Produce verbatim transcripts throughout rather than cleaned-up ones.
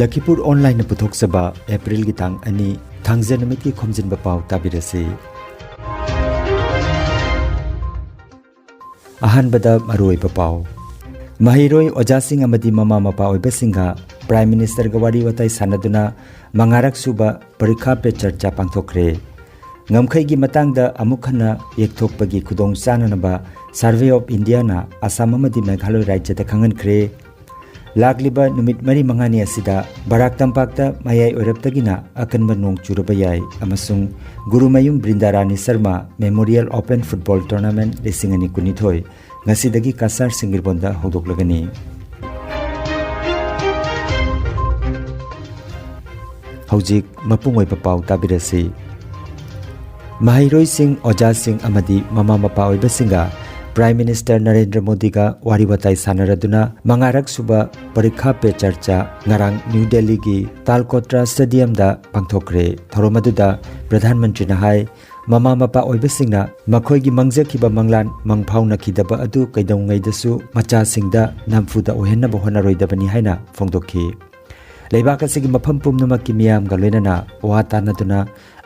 ꯂꯈꯤꯄꯨꯔ ꯑꯣꯟꯂꯥꯏꯟꯅ ꯄꯨꯊꯣꯛꯆꯕ ꯑꯦꯄ꯭ꯔꯤꯜꯒꯤ ꯇꯥꯡ ꯑꯅꯤ, ꯊꯥꯡꯖ ꯅꯨꯃꯤꯠꯀꯤ ꯈꯣꯝꯖꯤꯟꯕ ꯄꯥꯎ ꯇꯥꯕꯤꯔꯁꯤ꯫ ꯑꯍꯥꯟꯕꯗ ꯃꯔꯨꯑꯣꯏꯕ ꯄꯥꯎ꯫ ꯃꯍꯩꯔꯣꯏ ꯑꯣꯖꯥꯁꯤꯡ ꯑꯃꯗꯤ ꯃꯃꯥ ꯃꯄꯥ ꯑꯣꯏꯕꯁꯤꯡꯒ ꯄ꯭ꯔꯥꯏꯝ ꯃꯤꯅꯤꯁꯇꯔꯒ ꯋꯥꯔꯤ ꯋꯥꯇꯥꯏ ꯁꯥꯟꯅꯗꯨꯅ ꯃꯉꯥꯔꯛ ꯁꯨꯕ ꯄꯔꯤꯈꯥ ꯄꯦ ꯆꯔꯆꯥ ꯄꯥꯡꯊꯣꯛꯈ꯭ꯔꯦ꯫ ꯉꯝꯈꯩꯒꯤ ꯃꯇꯥꯡꯗ ꯑꯃꯨꯛ ꯍꯟꯅ ꯌꯦꯛꯊꯣꯛꯄꯒꯤ ꯈꯨꯗꯣꯡ ꯆꯥꯅꯅꯕ ꯁꯔꯚꯦ ꯑꯣꯐ ꯏꯟꯗꯤꯌꯥꯅ ꯑꯁꯥꯝ ꯑꯃꯗꯤ ꯃꯦꯘꯥꯂꯣꯏ ꯔꯥꯖ꯭ꯌꯗ ꯈꯪꯍꯟꯈ꯭ꯔꯦ꯫ ꯂꯥꯛꯂꯤꯕ ꯅꯨꯃꯤꯠ ꯃꯔꯤ ꯃꯉꯥꯅꯤ ꯑꯁꯤꯗ ꯕꯔꯥꯛ ꯇꯝꯄꯥꯛꯇ ꯃꯌꯥꯏ ꯑꯣꯏꯔꯞꯇꯒꯤꯅ ꯑꯀꯟꯕ ꯅꯣꯡ ꯆꯨꯔꯕ ꯌꯥꯏ ꯑꯃꯁꯨꯡ Gurumayum Brindarani Sharma memorial open football tournament ꯂꯤꯁꯤꯡ ꯑꯅꯤ ꯀꯨꯟꯅꯤꯊꯣꯏ ꯉꯁꯤꯗꯒꯤ ꯀꯁꯥꯔ ꯁꯤꯡꯒꯤꯔꯕꯣꯟꯗ ꯍꯧꯗꯣꯛꯂꯒꯅꯤ꯫ ꯍꯧꯖꯤꯛ ꯃꯄꯨꯡ ꯑꯣꯏꯕ ꯄꯥꯎ ꯇꯥꯕꯤꯔꯁꯤ꯫ ꯃꯍꯩꯔꯣꯏꯁꯤꯡ, ꯑꯣꯖꯥꯁꯤꯡ ꯑꯃꯗꯤ ꯃꯃꯥ ꯃꯄꯥ ꯑꯣꯏꯕꯁꯤꯡꯒ ꯄ꯭ꯔꯥꯏꯝ ꯃꯤꯅꯤꯁꯇꯔ ꯅꯔꯦꯟꯗ꯭ꯔ ꯃꯣꯗꯤꯒ ꯋꯥꯔꯤ ꯋꯥꯇꯥꯏ ꯁꯥꯟꯅꯔꯗꯨꯅ ꯃꯉꯥꯔꯛ ꯁꯨꯕ ꯄꯔꯤꯈꯥ ꯄꯦ ꯆꯔꯆꯥ ꯉꯔꯥꯡ ꯅ꯭ꯌꯨ ꯗꯦꯜꯂꯤꯒꯤ ꯇꯥꯜꯀꯣꯇ꯭ꯔꯥ ꯁ꯭ꯇꯦꯗꯤꯌꯝꯗ ꯄꯥꯡꯊꯣꯛꯈ꯭ꯔꯦ꯫ ꯊꯧꯔꯝ ꯑꯗꯨꯗ ꯄ꯭ꯔꯙꯥꯟ ꯃꯟꯇ꯭ꯔꯤꯅ ꯍꯥꯏ, ꯃꯃꯥ ꯃꯄꯥ ꯑꯣꯏꯕꯁꯤꯡꯅ ꯃꯈꯣꯏꯒꯤ ꯃꯪꯖꯈꯤꯕ ꯃꯪꯂꯥꯟ ꯃꯪꯐꯥꯎꯅꯈꯤꯗꯕ ꯑꯗꯨ ꯀꯩꯗꯧꯉꯩꯗꯁꯨ ꯃꯆꯥꯁꯤꯡꯗ ꯅꯝꯐꯨꯗ ꯑꯣꯏꯍꯟꯅꯕ ꯍꯣꯠꯅꯔꯣꯏꯗꯕꯅꯤ ꯍꯥꯏꯅ ꯐꯣꯡꯗꯣꯛꯈꯤ꯫ ꯂꯩꯕꯥꯛ ꯑꯁꯤꯒꯤ ꯃꯐꯝ ꯄꯨꯝꯅꯃꯛꯀꯤ ꯃꯤꯌꯥꯝꯒ ꯂꯣꯏꯅꯅ ꯋꯥ ꯇꯥꯟꯅꯗꯨꯅ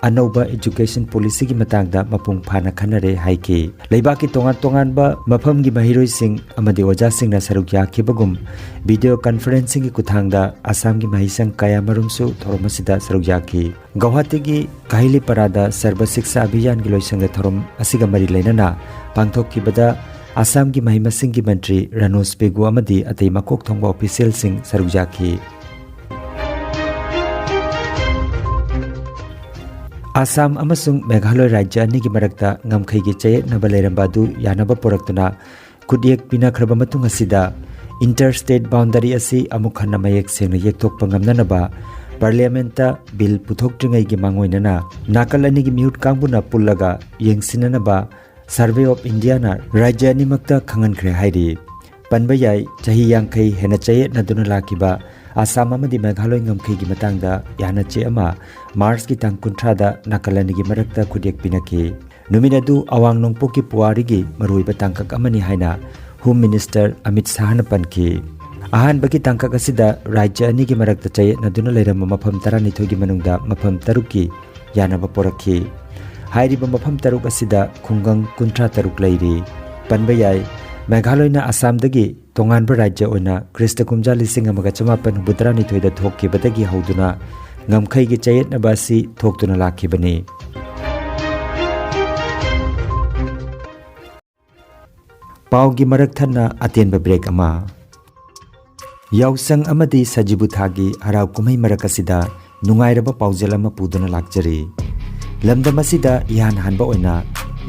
ꯑꯅꯧꯕ ꯏꯖꯨꯀꯦꯁꯟ ꯄꯣꯂꯤꯁꯤꯒꯤ ꯃꯇꯥꯡꯗ ꯃꯄꯨꯡ ꯐꯥꯅ ꯈꯟꯅꯔꯦ ꯍꯥꯏꯈꯤ꯫ ꯂꯩꯕꯥꯛꯀꯤ ꯇꯣꯉꯥꯟ ꯇꯣꯉꯥꯟꯕ ꯃꯐꯝꯒꯤ ꯃꯍꯩꯔꯣꯏꯁꯤꯡ ꯑꯃꯗꯤ ꯑꯣꯖꯥꯁꯤꯡꯅ ꯁꯔꯨꯛ ꯌꯥꯈꯤꯕꯒꯨꯝ ꯚꯤꯗꯤꯑꯣ ꯀꯟꯐꯔꯦꯟꯁꯤꯡꯒꯤ ꯈꯨꯠꯊꯥꯡꯗ ꯑꯁꯥꯝꯒꯤ ꯃꯍꯩꯁꯪ ꯀꯌꯥꯃꯔꯨꯝꯁꯨ ꯊꯧꯔꯝ ꯑꯁꯤꯗ ꯁꯔꯨꯛ ꯌꯥꯈꯤ꯫ ꯒꯧꯍꯥꯇꯤꯒꯤ ꯀꯥꯍꯤꯂꯤꯄꯔꯥꯗ ꯁꯔꯕ ꯁꯤꯛꯁꯥ ꯑꯚꯤꯌꯥꯟꯒꯤ ꯂꯣꯏꯁꯪꯗ ꯊꯧꯔꯝ ꯑꯁꯤꯒ ꯃꯔꯤ ꯂꯩꯅꯅ ꯄꯥꯡꯊꯣꯛꯈꯤꯕꯗ ꯑꯁꯥꯝꯒꯤ ꯃꯍꯩ ꯃꯁꯤꯡꯒꯤ ꯃꯟꯇ꯭ꯔꯤ ꯔꯥꯅꯣꯖ ꯄꯦꯒꯨ ꯑꯃꯗꯤ ꯑꯇꯩ ꯃꯀꯣꯛ ꯊꯣꯡꯕ ꯑꯣꯐꯤꯁꯤꯌꯦꯜꯁꯤꯡ ꯁꯔꯨꯛ ꯌꯥꯈꯤ꯫ ꯑꯁꯥꯝ ꯑꯃꯁꯨꯡ ꯃꯦꯘꯥꯂꯣꯏ ꯔꯥꯖ꯭ꯌ ꯑꯅꯤꯒꯤ ꯃꯔꯛꯇ ꯉꯝꯈꯩꯒꯤ ꯆꯌꯦꯠꯅꯕ ꯂꯩꯔꯝꯕ ꯑꯗꯨ ꯌꯥꯅꯕ ꯄꯨꯔꯛꯇꯨꯅ ꯈꯨꯠꯌꯦꯛ ꯄꯤꯅꯈ꯭ꯔꯕ ꯃꯇꯨꯡ ꯑꯁꯤꯗ ꯏꯟꯇꯔ ꯁ꯭ꯇꯦꯠ ꯕꯥꯎꯟꯗꯔꯤ ꯑꯁꯤ ꯑꯃꯨꯛ ꯍꯟꯅ ꯃꯌꯦꯛ ꯁꯦꯡꯅ ꯌꯦꯛꯊꯣꯛꯄ ꯉꯝꯅꯅꯕ ꯄꯥꯔꯂꯤꯌꯥꯃꯦꯟꯠꯇ ꯕꯤꯜ ꯄꯨꯊꯣꯛꯇ꯭ꯔꯤꯉꯩꯒꯤ ꯃꯥꯡꯑꯣꯏꯅꯅ ꯅꯥꯀꯜ ꯑꯅꯤꯒꯤ ꯃꯤꯍꯨꯠ ꯀꯥꯡꯕꯨꯅ ꯄꯨꯜꯂꯒ ꯌꯦꯡꯁꯤꯟꯅꯅꯕ ꯁꯔꯚꯦ ꯑꯣꯐ ꯏꯟꯗꯤꯌꯥꯅ ꯔꯥꯖ꯭ꯌ ꯑꯅꯤꯃꯛꯇ ꯈꯪꯍꯟꯈ꯭ꯔꯦ ꯍꯥꯏꯔꯤ꯫ ꯄꯟꯕ ꯌꯥꯏ, ꯆꯍꯤ ꯌꯥꯡꯈꯩ ꯍꯦꯟꯅ ꯆꯌꯦꯠꯅꯗꯨꯅ ꯂꯥꯛꯈꯤꯕ ꯑꯁꯥꯝ ꯑꯃꯗꯤ ꯃꯦꯘꯥꯂꯣꯏ ꯉꯝꯈꯩꯒꯤ ꯃꯇꯥꯡꯗ ꯌꯥꯅꯆꯦ ꯑꯃ ꯃꯥꯔꯆꯀꯤ ꯇꯥꯡ ꯀꯨꯟꯊ꯭ꯔꯥꯗ ꯅꯥꯀꯜ ꯑꯅꯤꯒꯤ ꯃꯔꯛꯇ ꯈꯨꯠꯌꯦꯛ ꯄꯤꯅꯈꯤ꯫ ꯅꯨꯃꯤꯠ ꯑꯗꯨ ꯑꯋꯥꯡ ꯅꯣꯡꯄꯣꯛꯀꯤ ꯄꯨꯋꯥꯔꯤꯒꯤ ꯃꯔꯨꯑꯣꯏꯕ ꯇꯥꯡꯀꯛ ꯑꯃꯅꯤ ꯍꯥꯏꯅ ꯍꯣꯝ ꯃꯤꯅꯤꯁꯇꯔ ꯑꯃꯤꯠ ꯁꯥꯍꯅ ꯄꯟꯈꯤ꯫ ꯑꯍꯥꯟꯕꯒꯤ ꯇꯥꯡꯀꯛ ꯑꯁꯤꯗ ꯔꯥꯖ꯭ꯌ ꯑꯅꯤꯒꯤ ꯃꯔꯛꯇ ꯆꯌꯦꯠꯅꯗꯨꯅ ꯂꯩꯔꯝꯕ ꯃꯐꯝ ꯇꯔꯥꯅꯤꯊꯣꯏꯒꯤ ꯃꯅꯨꯡꯗ ꯃꯐꯝ ꯇꯔꯨꯛꯀꯤ ꯌꯥꯅꯕ ꯄꯣꯔꯛꯈꯤ꯫ ꯍꯥꯏꯔꯤꯕ ꯃꯐꯝ ꯇꯔꯨꯛ ꯑꯁꯤꯗ ꯈꯨꯡꯒꯪ ꯀꯨꯟꯊ꯭ꯔꯥ ꯇꯔꯨꯛ ꯂꯩꯔꯤ꯫ ꯄꯟꯕ ꯌꯥꯏ, ꯃꯦꯘꯥꯂꯌꯅ ꯑꯁꯥꯝꯗꯒꯤ ꯇꯣꯉꯥꯟꯕ ꯔꯥꯖ꯭ꯌ ꯑꯣꯏꯅ ꯈ꯭ꯔꯤꯁꯇ ꯀꯨꯝꯖꯥ ꯂꯤꯁꯤꯡ ꯑꯃꯒ ꯆꯃꯥꯄꯟ ꯍꯨꯝꯐꯨꯇꯔꯥꯅꯤꯊꯣꯏꯗ ꯊꯣꯛꯈꯤꯕꯗꯒꯤ ꯍꯧꯗꯨꯅ ꯉꯝꯈꯩꯒꯤ ꯆꯌꯦꯠꯅꯕ ꯑꯁꯤ ꯊꯣꯛꯇꯨꯅ ꯂꯥꯛꯈꯤꯕꯅꯤ꯫ ꯄꯥꯎꯒꯤ ꯃꯔꯛ ꯊꯠꯅ ꯑꯇꯦꯟꯕ ꯕ꯭ꯔꯦꯛ ꯑꯃ꯫ ꯌꯥꯎꯁꯪ ꯑꯃꯗꯤ ꯁꯖꯤꯕꯨ ꯊꯥꯒꯤ ꯍꯔꯥꯎ ꯀꯨꯝꯍꯩ ꯃꯔꯛ ꯑꯁꯤꯗ ꯅꯨꯡꯉꯥꯏꯔꯕ ꯄꯥꯎꯖꯦꯜ ꯑꯃ ꯄꯨꯗꯨꯅ ꯂꯥꯛꯆꯔꯤ꯫ ꯂꯝꯗꯝ ꯑꯁꯤꯗ ꯏꯍꯥꯟ ꯍꯥꯟꯕ ꯑꯣꯏꯅ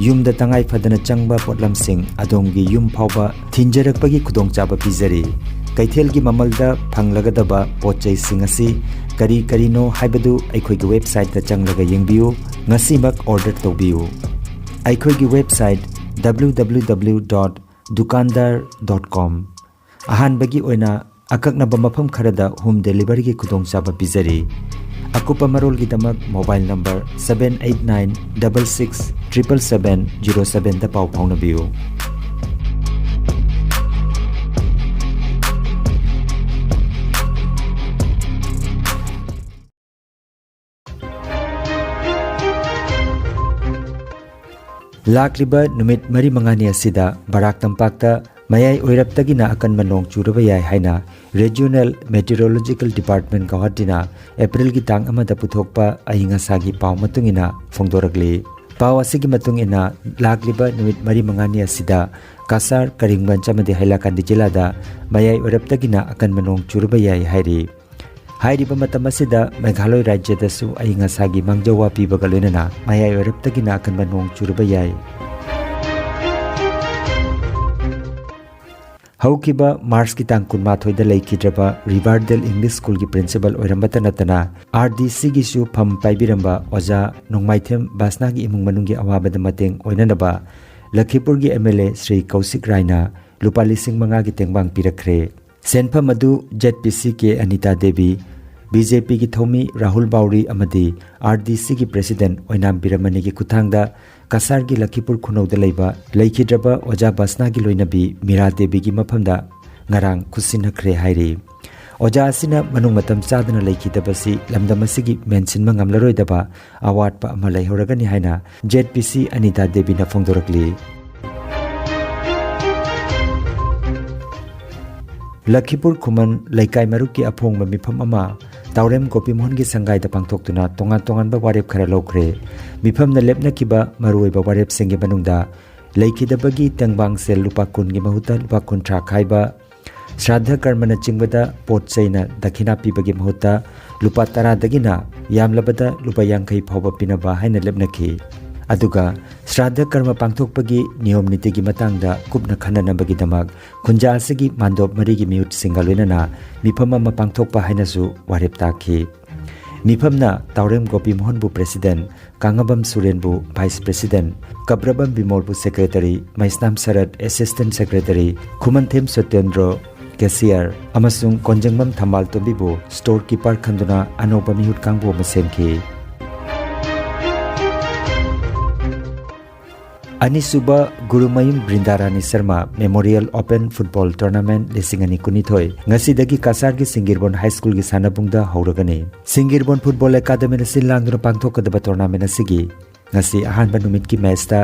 ꯌꯨꯝꯗ ꯇꯉꯥꯏ ꯐꯗꯅ ꯆꯪꯕ ꯄꯣꯠꯂꯝꯁꯤꯡ ꯑꯗꯣꯝꯒꯤ ꯌꯨꯝ ꯐꯥꯎꯕ ꯊꯤꯟꯖꯔꯛꯄꯒꯤ ꯈꯨꯗꯣꯡꯆꯥꯕ ꯄꯤꯖꯔꯤ꯫ ꯀꯩꯊꯦꯜꯒꯤ ꯃꯃꯜꯗ ꯐꯪꯂꯒꯗꯕ ꯄꯣꯠ ꯆꯩꯁꯤꯡ ꯑꯁꯤ ꯀꯔꯤ ꯀꯔꯤꯅꯣ ꯍꯥꯏꯕꯗꯨ ꯑꯩꯈꯣꯏꯒꯤ ꯋꯦꯕꯁꯥꯏꯠꯇ ꯆꯪꯂꯒ ꯌꯦꯡꯕꯤꯌꯨ꯫ ꯉꯁꯤꯃꯛ ꯑꯣꯔꯗꯔ ꯇꯧꯕꯤꯌꯨ꯫ ꯑꯩꯈꯣꯏꯒꯤ website W W W dot dukandar dot com꯫ ꯑꯍꯥꯟꯕꯒꯤ ꯑꯣꯏꯅ ꯑꯀꯛꯅꯕ ꯃꯐꯝ ꯈꯔꯗ ꯍꯣꯝ ꯗꯦꯂꯤꯚꯔꯤꯒꯤ ꯈꯨꯗꯣꯡꯆꯥꯕ ꯄꯤꯖꯔꯤ꯫ ꯑꯀꯨꯞꯄ ꯃꯔꯣꯜꯒꯤꯗꯃꯛ mobile number seven eight nine double six triple seven zero sevenꯗ ꯄꯥꯎ ꯐꯥꯎꯅꯕꯤꯌꯨ꯫ ꯂꯥꯛꯂꯤꯕ ꯅꯨꯃꯤꯠ ꯃꯔꯤ ꯃꯉꯥꯅꯤ ꯑꯁꯤꯗ ꯕꯔꯥꯛ ꯇꯝꯄꯥꯛꯇ ꯃꯌꯥꯏ ꯑꯣꯏꯔꯞꯇꯒꯤꯅ ꯑꯀꯟꯕ ꯅꯣꯡ ꯆꯨꯔꯕ ꯌꯥꯏ ꯍꯥꯏꯅ Regional Meteorological Department ꯒꯧꯍꯥꯇꯤꯅ ꯑꯦꯄ꯭ꯔꯤꯜꯒꯤ ꯇꯥꯡ ꯑꯃꯗ ꯄꯨꯊꯣꯛꯄ ꯑꯏꯪ ꯑꯁꯥꯒꯤ ꯄꯥꯎ ꯃꯇꯨꯡ ꯏꯟꯅ ꯐꯣꯡꯗꯣꯔꯛꯂꯤ꯫ ꯄꯥꯎ ꯑꯁꯤꯒꯤ ꯃꯇꯨꯡ ꯏꯟꯅ, ꯂꯥꯛꯂꯤꯕ ꯅꯨꯃꯤꯠ ꯃꯔꯤ ꯃꯉꯥꯅꯤ ꯑꯁꯤꯗ ꯀꯁꯥꯔ, ꯀꯔꯤꯝꯒꯟꯖ ꯑꯃꯗꯤ ꯍꯩꯂꯥꯀꯥꯟꯗꯤ ꯖꯤꯂꯥꯗ ꯃꯌꯥꯏ ꯑꯣꯏꯔꯞꯇꯒꯤꯅ ꯑꯀꯟꯕ ꯅꯣꯡ ꯆꯨꯔꯕ ꯌꯥꯏ ꯍꯥꯏꯔꯤ꯫ ꯍꯥꯏꯔꯤꯕ ꯃꯇꯝ ꯑꯁꯤꯗ ꯃꯦꯘꯥꯂꯣꯏ ꯔꯥꯖ꯭ꯌꯗꯁꯨ ꯑꯏꯪ ꯑꯁꯥꯒꯤ ꯃꯥꯡꯖꯧ ꯄꯤꯕꯒ ꯂꯣꯏꯅꯅ ꯃꯌꯥꯏ ꯑꯣꯏꯔꯞꯇꯒꯤꯅ ꯑꯀꯟꯕ ꯅꯣꯡ ꯆꯨꯔꯕ ꯌꯥꯏ꯫ ꯍꯧꯈꯤꯕ ꯃꯥꯔꯆꯀꯤ ꯇꯥꯡ ꯀꯨꯟꯃꯥꯊꯣꯏꯗ ꯂꯩꯈꯤꯗ꯭ꯔꯕ ꯔꯤꯚꯥꯔꯗꯦꯜ ꯏꯪꯂꯤꯁ ꯁ꯭ꯀꯨꯜꯒꯤ ꯄ꯭ꯔꯤꯟꯁꯤꯄꯜ ꯑꯣꯏꯔꯝꯕꯇ ꯅꯠꯇꯅ, RDCꯒꯤꯁꯨ ꯐꯝ ꯄꯥꯏꯕꯤꯔꯝꯕ ꯑꯣꯖꯥ ꯅꯣꯡꯃꯥꯏꯊꯦꯝ ꯕꯥꯁꯅꯥꯒꯤ ꯏꯃꯨꯡ ꯃꯅꯨꯡꯒꯤ ꯑꯋꯥꯕꯗ ꯃꯇꯦꯡ ꯑꯣꯏꯅꯅꯕ ꯂꯈꯤꯄꯨꯔꯒꯤ MLA ꯁ꯭ꯔꯤ ꯀꯧꯁꯤꯛ ꯔꯥꯏꯅ ꯂꯨꯄꯥ ꯂꯤꯁꯤꯡ ꯃꯉꯥꯒꯤ ꯇꯦꯡꯕꯥꯡ ꯄꯤꯔꯛꯈ꯭ꯔꯦ꯫ ꯁꯦꯟꯐꯝ ꯑꯗꯨ ZPCꯒꯤ ꯑꯅꯤꯇꯥ ꯗꯦꯕꯤ, BJPꯒꯤ ꯊꯧꯃꯤ ꯔꯥꯍꯨꯜ ꯕꯥꯎꯔꯤ ꯑꯃꯗꯤ RDCꯒꯤ president ꯑꯣꯏꯅꯥꯝ ꯕꯤꯔꯃꯅꯤꯒꯤ ꯈꯨꯠꯊꯥꯡꯗ ꯀꯁꯥꯔꯒꯤ ꯂꯈꯤꯄꯨꯔ ꯈꯨꯅꯧꯗ ꯂꯩꯕ ꯂꯩꯈꯤꯗ꯭ꯔꯕ ꯑꯣꯖꯥ ꯕꯁꯅꯥꯒꯤ ꯂꯣꯏꯅꯕꯤ ꯃꯤꯔꯥ ꯗꯦꯕꯤꯒꯤ ꯃꯐꯝꯗ ꯉꯔꯥꯡ ꯈꯨꯠꯁꯤꯟꯅꯈ꯭ꯔꯦ ꯍꯥꯏꯔꯤ꯫ ꯑꯣꯖꯥ ꯑꯁꯤꯅ ꯃꯅꯨꯡ ꯃꯇꯝ ꯆꯥꯗꯅ ꯂꯩꯈꯤꯗꯕꯁꯤ ꯂꯝꯗꯝ ꯑꯁꯤꯒꯤ ꯃꯦꯟꯁꯤꯟꯕ ꯉꯝꯂꯔꯣꯏꯗꯕ ꯑꯋꯥꯠꯄ ꯑꯃ ꯂꯩꯍꯧꯔꯒꯅꯤ ꯍꯥꯏꯅ ꯖꯦꯗ ꯄꯤ ꯁꯤ ꯑꯅꯤꯇꯥ ꯗꯦꯕꯤꯅ ꯐꯣꯡꯗꯣꯔꯛꯂꯤ꯫ ꯂꯈꯤꯄꯨꯔ ꯈꯨꯃꯟ ꯂꯩꯀꯥꯏ ꯃꯔꯨꯞꯀꯤ ꯑꯐꯣꯡꯕ ꯃꯤꯐꯝ ꯑꯃ ꯇꯥꯎꯔꯦꯝ ꯒꯣꯄꯤꯃꯣꯍꯟꯒꯤ ꯁꯪꯒꯥꯏꯗ ꯄꯥꯡꯊꯣꯛꯇꯨꯅ ꯇꯣꯉꯥꯟ ꯇꯣꯉꯥꯟꯕ ꯋꯥꯔꯦꯞ ꯈꯔ ꯂꯧꯈ꯭ꯔꯦ꯫ ꯃꯤꯐꯝꯅ ꯂꯦꯞꯅꯈꯤꯕ ꯃꯔꯨꯑꯣꯏꯕ ꯋꯥꯔꯦꯞꯁꯤꯡꯒꯤ ꯃꯅꯨꯡꯗ ꯂꯩꯈꯤꯗꯕꯒꯤ ꯇꯦꯡꯕꯥꯡ ꯁꯦꯜ ꯂꯨꯄꯥ ꯀꯨꯟꯒꯤ ꯃꯍꯨꯠꯇ ꯂꯨꯄꯥ ꯀꯨꯟꯊ꯭ꯔꯥ ꯈꯥꯏꯕ, ꯁ꯭ꯔꯥꯗꯙ ꯀꯔꯃꯅꯆꯤꯡꯕꯗ ꯄꯣꯠ ꯆꯩꯅ ꯗꯈꯤꯅꯥ ꯄꯤꯕꯒꯤ ꯃꯍꯨꯠꯇ ꯂꯨꯄꯥ ꯇꯔꯥꯗꯒꯤꯅ ꯌꯥꯝꯂꯕꯗ ꯂꯨꯄꯥ ꯌꯥꯡꯈꯩ ꯐꯥꯎꯕ ꯄꯤꯅꯕ ꯍꯥꯏꯅ ꯂꯦꯞꯅꯈꯤ꯫ ꯑꯗꯨꯒ ꯁ꯭ꯔꯥꯗꯙ ꯀꯔꯃ ꯄꯥꯡꯊꯣꯛꯄꯒꯤ ꯅꯤꯌꯣꯝ ꯅꯤꯇꯤꯒꯤ ꯃꯇꯥꯡꯗ ꯀꯨꯞꯅ ꯈꯟꯅꯅꯕꯒꯤꯗꯃꯛ ꯈꯨꯟꯖꯥ ꯑꯁꯤꯒꯤ ꯃꯥꯟꯗꯣꯞ ꯃꯔꯤꯒꯤ ꯃꯤꯍꯨꯠꯁꯤꯡꯒ ꯂꯣꯏꯅꯅ ꯃꯤꯐꯝ ꯑꯃ ꯄꯥꯡꯊꯣꯛꯄ ꯍꯥꯏꯅꯁꯨ ꯋꯥꯔꯦꯞ ꯇꯥꯈꯤ꯫ ꯃꯤꯐꯝꯅ ꯇꯥꯎꯔꯦꯝ ꯒꯣꯄꯤꯃꯣꯍꯟꯕꯨ ꯄ꯭ꯔꯦꯁꯤꯗꯦꯟ, ꯀꯥꯉꯕꯝ ꯁꯨꯔꯦꯟꯕꯨ ꯚꯥꯏꯁ ꯄ꯭ꯔꯦꯁꯤꯗꯦꯟ, ꯀꯕ꯭ꯔꯕꯝ ꯕꯤꯃꯣꯜꯕꯨ ꯁꯦꯀ꯭ꯔꯦꯇꯔꯤ, ꯃꯩꯁꯅꯥꯝ ꯁꯔꯠ ꯑꯦꯁꯤꯁꯇꯦꯟ ꯁꯦꯀ꯭ꯔꯦꯇꯔꯤ, ꯈꯨꯃꯟꯊꯦꯝ ꯁꯇꯦꯟꯗ꯭ꯔꯣ ꯀꯦꯁꯤꯌꯔ ꯑꯃꯁꯨꯡ ꯀꯣꯟꯖꯪꯕꯝ ꯊꯝꯕꯥꯜ ꯇꯣꯝꯕꯤꯕꯨ ꯁ꯭ꯇꯣꯔ ꯀꯤꯄꯔ ꯈꯟꯗꯨꯅ ꯑꯅꯧꯕ ꯃꯤꯍꯨꯠ ꯀꯥꯡꯕꯨ ꯑꯃ ꯁꯦꯝꯈꯤ꯫ ꯑꯅꯤꯁꯨꯕ Gurumayum Brindarani Sharma memorial open football tournament ꯂꯤꯁꯤꯡ ꯑꯅꯤ ꯀꯨꯟꯅꯤꯊꯣꯏ ꯉꯁꯤꯗꯒꯤ ꯀꯁꯥꯔꯒꯤ ꯁꯤꯡꯒꯤꯔꯕꯣꯟ ꯍꯥꯏ ꯁ꯭ꯀꯨꯜꯒꯤ ꯁꯥꯟꯅꯕꯨꯡꯗ ꯍꯧꯔꯒꯅꯤ꯫ ꯁꯤꯡꯒꯤꯔꯕꯣꯟ ꯐꯨꯠꯕꯣꯜ ꯑꯦꯀꯥꯗꯃꯤꯅ ꯁꯤꯜ ꯂꯥꯡꯗꯨꯅ ꯄꯥꯡꯊꯣꯛꯀꯗꯕ ꯇꯣꯔꯅꯥꯃꯦꯟꯠ ꯑꯁꯤꯒꯤ ꯉꯁꯤ ꯑꯍꯥꯟꯕ ꯅꯨꯃꯤꯠꯀꯤ ꯃꯦꯆꯇ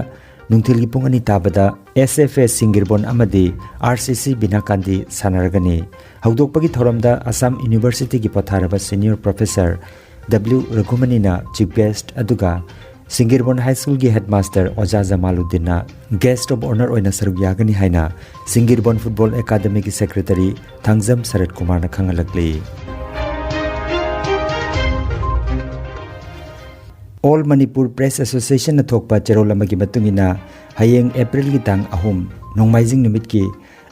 ꯅꯨꯡꯊꯤꯜꯒꯤ ꯄꯨꯡ ꯑꯅꯤ ꯇꯥꯕꯗ ꯑꯦꯁ ꯑꯦꯐ ꯑꯦ ꯁꯤꯡꯒꯤꯔꯕꯣꯟ ꯑꯃꯗꯤ ꯑꯥꯔ ꯁꯤ ꯁꯤ ꯕꯤꯅꯥꯀꯥꯟꯗꯤ ꯁꯥꯟꯅꯔꯒꯅꯤ꯫ ꯍꯧꯗꯣꯛꯄꯒꯤ ꯊꯧꯔꯝꯗ ꯑꯁꯥꯝ ꯌꯨꯅꯤꯚꯔꯁꯤꯇꯤꯒꯤ ꯄꯣꯊꯥꯔꯕ ꯁꯤꯅꯤꯌꯔ ꯄ꯭ꯔꯣꯐꯦꯁꯔ ꯗꯕ꯭ꯂꯤꯎ ꯔꯘꯨꯃꯅꯤꯅ ꯆꯤꯐ ꯒꯦꯁ꯭ꯠ, ꯑꯗꯨꯒ ꯁꯤꯡꯒꯤꯔꯕꯣꯟ ꯍꯥꯏ ꯁ꯭ꯀꯨꯜꯒꯤ ꯍꯦꯗꯃꯥꯁꯇꯔ ꯑꯣꯖꯥ ꯖꯃꯥꯂꯨꯗꯤꯟꯅ ꯒꯦꯁ꯭ꯠ ꯑꯣꯐ ꯑꯣꯅꯔ ꯑꯣꯏꯅ ꯁꯔꯨꯛ ꯌꯥꯒꯅꯤ ꯍꯥꯏꯅ ꯁꯤꯡꯒꯤꯔꯕꯣꯟ ꯐꯨꯠꯕꯣꯜ ꯑꯦꯀꯥꯗꯃꯤꯒꯤ ꯁꯦꯀ꯭ꯔꯦꯇꯔꯤ ꯊꯥꯡꯖꯝ ꯁꯔꯠ ꯀꯨꯃꯥꯔꯅ ꯈꯪꯍꯜꯂꯛꯂꯤ꯫ ꯑꯣꯜ ꯃꯅꯤꯄꯨꯔ ꯄ꯭ꯔꯦꯁ ꯑꯦꯁꯣꯁꯤꯌꯦꯁꯟꯅ ꯊꯣꯛꯄ ꯆꯦꯔꯣꯜ ꯑꯃꯒꯤ ꯃꯇꯨꯡ ꯏꯟꯅ, ꯍꯌꯦꯡ ꯑꯦꯄ꯭ꯔꯤꯜꯒꯤ ꯇꯥꯡ ꯑꯍꯨꯝ, ꯅꯣꯡꯃꯥꯏꯖꯤꯡ ꯅꯨꯃꯤꯠꯀꯤ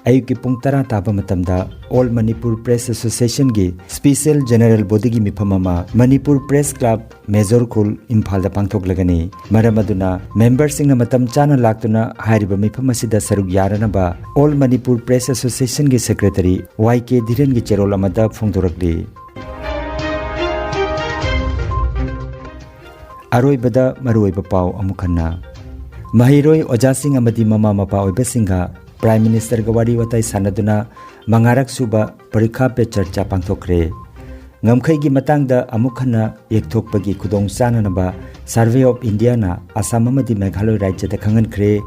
ꯑꯌꯨꯛꯀꯤ ꯄꯨꯡ ꯇꯔꯥ ꯇꯥꯕ ꯃꯇꯝꯗ ꯑꯣꯜ ꯃꯅꯤꯄꯨꯔ ꯄ꯭ꯔꯦꯁ ꯑꯦꯁꯣꯁꯤꯌꯦꯁꯟꯒꯤ ꯁ꯭ꯄꯦꯁꯤꯌꯦꯜ ꯖꯦꯅꯔꯦꯜ ꯕꯣꯗꯤꯒꯤ ꯃꯤꯐꯝ ꯑꯃ ꯃꯅꯤꯄꯨꯔ ꯄ꯭ꯔꯦꯁ ꯀ꯭ꯂꯕ, ꯃꯦꯖꯣꯔ ꯈꯨꯜ, ꯏꯝꯐꯥꯜꯗ ꯄꯥꯡꯊꯣꯛꯂꯒꯅꯤ꯫ ꯃꯔꯝ ꯑꯗꯨꯅ ꯃꯦꯝꯕꯔꯁꯤꯡꯅ ꯃꯇꯝ ꯆꯥꯅ ꯂꯥꯛꯇꯨꯅ ꯍꯥꯏꯔꯤꯕ ꯃꯤꯐꯝ ꯑꯁꯤꯗ ꯁꯔꯨꯛ ꯌꯥꯔꯅꯕ ꯑꯣꯜ ꯃꯅꯤꯄꯨꯔ ꯄ꯭ꯔꯦꯁ ꯑꯦꯁꯣꯁꯤꯌꯦꯁꯟꯒꯤ ꯁꯦꯀ꯭ꯔꯦꯇꯔꯤ ꯋꯥꯏ ꯀꯦ ꯙꯤꯔꯦꯟꯒꯤ ꯆꯦꯔꯣꯜ ꯑꯃꯗ ꯐꯣꯡꯗꯣꯔꯛꯂꯤ꯫ ꯑꯔꯣꯏꯕꯗ ꯃꯔꯨꯑꯣꯏꯕ ꯄꯥꯎ ꯑꯃꯨꯛ ꯍꯟꯅ꯫ ꯃꯍꯩꯔꯣꯏ ꯑꯣꯖꯥꯁꯤꯡ ꯑꯃꯗꯤ ꯃꯃꯥ ꯃꯄꯥ ꯑꯣꯏꯕꯁꯤꯡꯒ Prime Ministerꯒ ꯋꯥꯔꯤ ꯋꯥꯇꯥꯏ ꯁꯥꯟꯅꯗꯨꯅ ꯃꯉꯥꯔꯛ ꯁꯨꯕ ꯄꯔꯤꯈꯥ ꯄꯦ ꯆꯔꯆꯥ ꯄꯥꯡꯊꯣꯛꯈ꯭ꯔꯦ꯫ ꯉꯝꯈꯩꯒꯤ ꯃꯇꯥꯡꯗ ꯑꯃꯨꯛ ꯍꯟꯅ ꯌꯦꯛꯊꯣꯛꯄꯒꯤ ꯈꯨꯗꯣꯡ ꯆꯥꯅꯅꯕ Survey of Indiaꯅ ꯑꯁꯥꯝ ꯑꯃꯗꯤ ꯃꯦꯘꯥꯂꯣꯏ ꯔꯥꯖ꯭ꯌꯗ ꯈꯪꯍꯟꯈ꯭ꯔꯦ꯫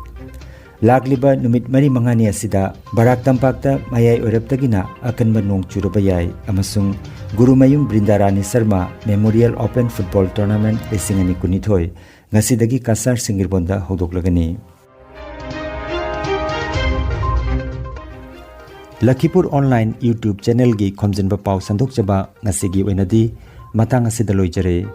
ꯂꯥꯛꯂꯤꯕ ꯅꯨꯃꯤꯠ ꯃꯔꯤ ꯃꯉꯥꯅꯤ ꯑꯁꯤꯗ ꯕꯔꯥꯛ ꯇꯝꯄꯥꯛꯇ ꯃꯌꯥꯏ ꯑꯣꯏꯔꯞꯇꯒꯤꯅ ꯑꯀꯟꯕ ꯅꯣꯡ ꯆꯨꯔꯕ ꯌꯥꯏ ꯑꯃꯁꯨꯡ Gurumayum Brindarani Sharma Memorial Open Football Tournament ꯂꯤꯁꯤꯡ ꯑꯅꯤ ꯀꯨꯟꯅꯤꯊꯣꯏ ꯉꯁꯤꯗꯒꯤ ꯀꯁꯥꯔ ꯁꯤꯡꯒꯤꯔꯕꯣꯟꯗ ꯍꯧꯗꯣꯛꯂꯒꯅꯤ꯫ ꯂꯈꯤꯄꯨꯔ online YouTube channelꯒꯤ ꯈꯣꯝꯖꯤꯟꯕ ꯄꯥꯎ ꯁꯟꯗꯣꯛꯆꯕ ꯉꯁꯤꯒꯤ ꯑꯣꯏꯅꯗꯤ ꯃꯇꯥꯡ ꯑꯁꯤꯗ ꯂꯣꯏꯖꯔꯦ꯫